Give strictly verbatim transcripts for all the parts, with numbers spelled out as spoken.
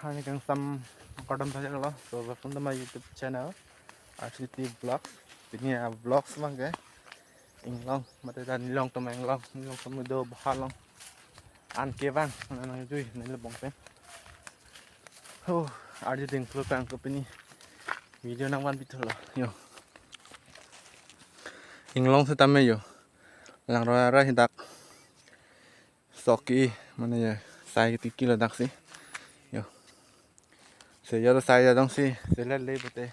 Hani kangsam kardom thajak lo, so welcome to my YouTube channel, R C T Vlogs. Pini a vlogs abang ke inglong, mate ta nilong atum inglong, nilong atum do bahalong. An kevang, nang jui, nilong bong pen. Ho, arju ding plo kang ko pini video nangvanpi thulo, yo. Inglong setame yo. Langroi arai dak sok ke-i, mane ya, sai tiki ladak si. Yo. Se ya sai ya dong si, se le le pute.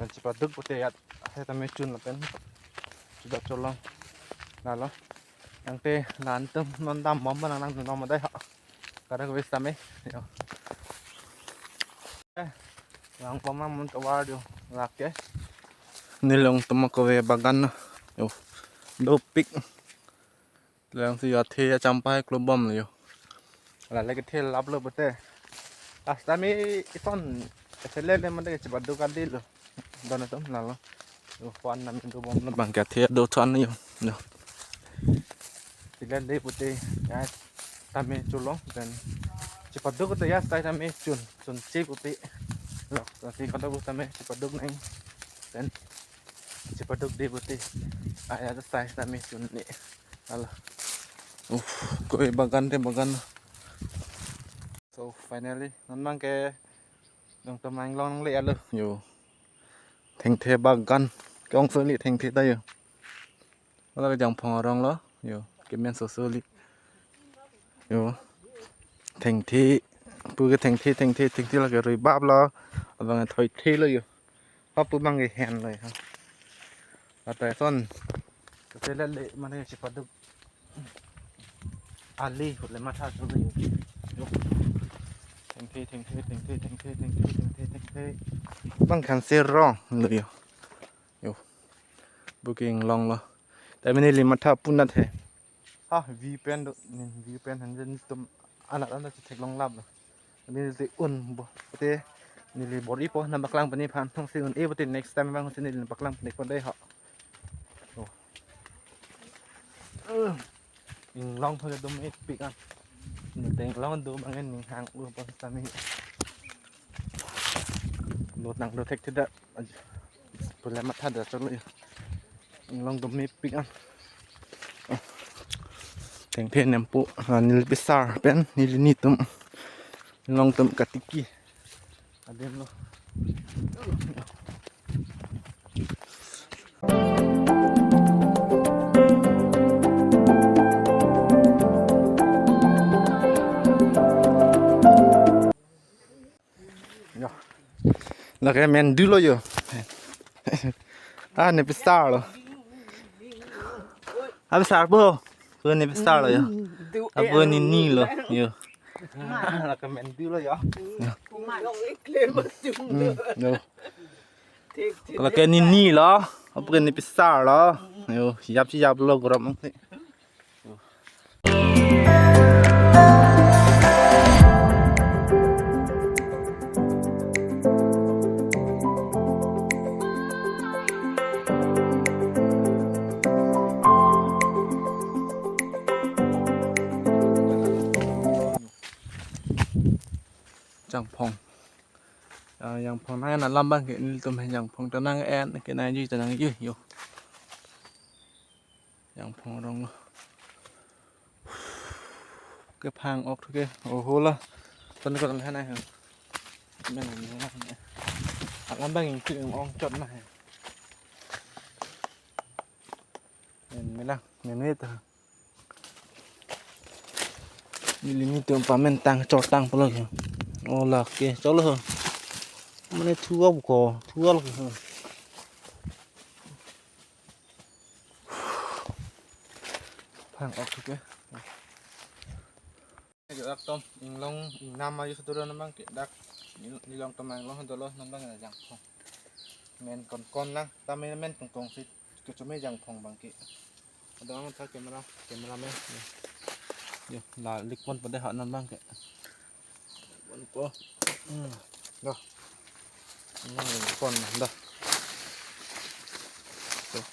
Kan chepaduk pute ya, setame chun lapen. Sudah cholong. Lalo. Nangte, nantum non dambom nang nang non madai ha. Kada kawis tame. Yo. Eh, lang pama mun tawar yo. Lake. Nilong atum kave bagan na. Yo. Dopik. Lang si athe achampai klobom lo yo. Lale kethe laplo pute. Last time ison S L L mande chepaduk adilo. Don atum lalo. Yo, puan nam dobom lo abang ke athe do than yo. Yo. Sila le pute ya tame cholong pen chepaduk pute ya sai tame chun chun che pute. Lo, si kada pute tame chepaduk nang. Pen chepaduk de pute. Aya sai tame chun ne. Ala. Uff, koi bagan te bagan. So finally, non abang ke nilong atum inglong nangle alo. Yo. Thengthe bagan. Kong soli thengthe ta yo. Wala ke Jangphong arong lo. Yo, kemen so soli. Yo. Thengthe. Pu ke thengthe, thengthe, thengthe lake rui bab lo. Abang thoithe lo yo. Hapu abang ke hen lo yo. Ata son. Kete le le mane chepaduk. Ali, hule matha so yo. Yo. Thengthe, thengthe, thengthe. Abang khan se rong lo yo. Yo. Booking long lo. Tame neli matha punat he. Ha, view pen do, ni view pen han jen tum anat anat chetheklong lap lo. Neli te un bo. Te neli bor-ipo nangpaklang pani aphan thong si un-e pute next time abang si neli nangpaklang pani pon dei ho. Oh. Inglong pha dum-epik an. Neli inglong do abang ning hang u pon tame. Lot nang do thekthedet. Pule matha da cholo yo. Inglong dum-epik an. Thengthe nempo, ah, neli pisar pen neli nitum. Inglong atum katiki. Adim lo. Yo. Lake mendu lo yo. Ah, ne pisar lo. Ah, pisar po. Pu ne pisar lo yo. Apo nini lo yo. Lake mendu lo yo. Yo. Hmm, yo. Lake nini lo. Apo ne pisar lo. Yo, yap si yap lo gorom ang. Jangphong. Ah, Jangphong nang alam abang ke nelitum he Jangphong ta nang-en ke nangji ta nangji yo. Jangphong arong lo. Kephang ok thu ke. Oho la. Ton ko ton hana ha. Men ni na. Alam abang ingki ong chot na he. Men mela, men meta. Neli nitum pamen tang chotang pulo ke. Ola ke, cholo. Mane thua ko, thua lo ke. Phang ok thu ke. Dak atum inglong ingnam ayu satu dua nang abang ke dak nilong atum inglong dolo nang abang Jangphong. Men konkon lang, tame men kongkong si kechome Jangphong abang ke. Ada ang tha camera, cameraman. Yo, la likpon pada hak nang abang ke. Pon po. Hmm. Dah. Nang likpon dah. Tuh.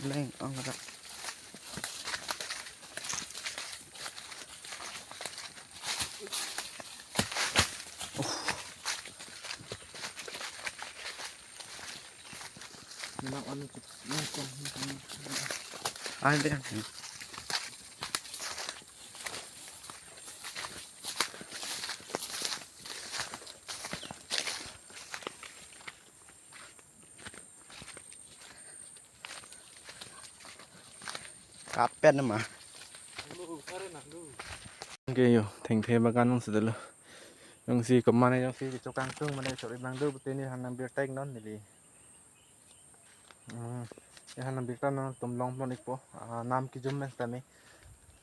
Leng, ang kata. Nang anu cik, nang kong, nang kong. Ah, dia. Kapet nama. Oke yo, thengthe bagan nang sedelo. Jongsi kemane jongsi chokangtung mane chori bang do pute neli han nang birta iknon neli. Hmm, ya han nang birta non tum longpon ikpo. Ah, nam kijum mes tame.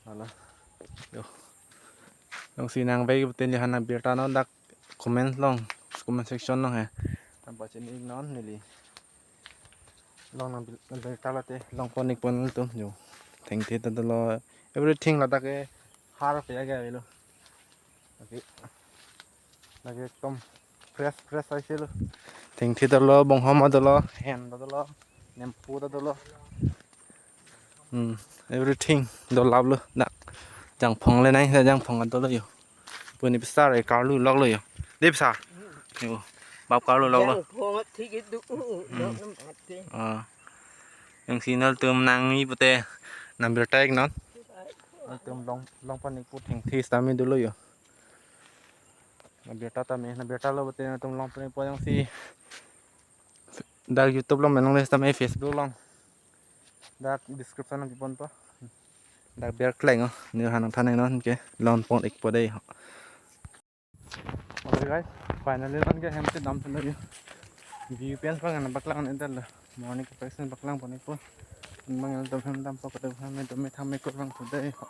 Hala. Yo. Jongsi nang bai pute neli han nang birta non dak comment along, comment section along he. Nang pachini iknon neli. Long nang bil-, nang birta lote, longpon ikpo nangtum yo. Thengthe ta dolo, everything ladak ke har pe age avelo. Lake, lake ekdom fresh, fresh aiselo. Thengthe ta dolo, bonghom ta dolo, hen ta dolo, nempu ta dolo. Hmm, everything dolaplo. Dak jangphong le nang, jangphong ta dolo yo. Puni besar e karlu loklo yo. Dei besar. Yo. Bap karlu loklo. Jangphong thik itu, uh, uh, Hmm. Lok nam ate. Ah. Jongsi nangtum nangji pute nang birta iknon. Nangtum long, longpon ikpo thengthe sitame dolo yo. Nang birta tame, nang birta lo pute nangtum longpon ikpo jongsi. Dak YouTube along mane longle sitame Facebook along. Dak description along piponpo. Dak birta kleng o, neli han nang than iknon ke longpon ikpo dei ho. Okay guys, finally non ke hem si damthulo yo. View pen pang nang paklang nang thanlo. Morning ke peksen paklangpon ikpo. Bang nangtum hem dampo kado hem dome tham ikpo bang today ho.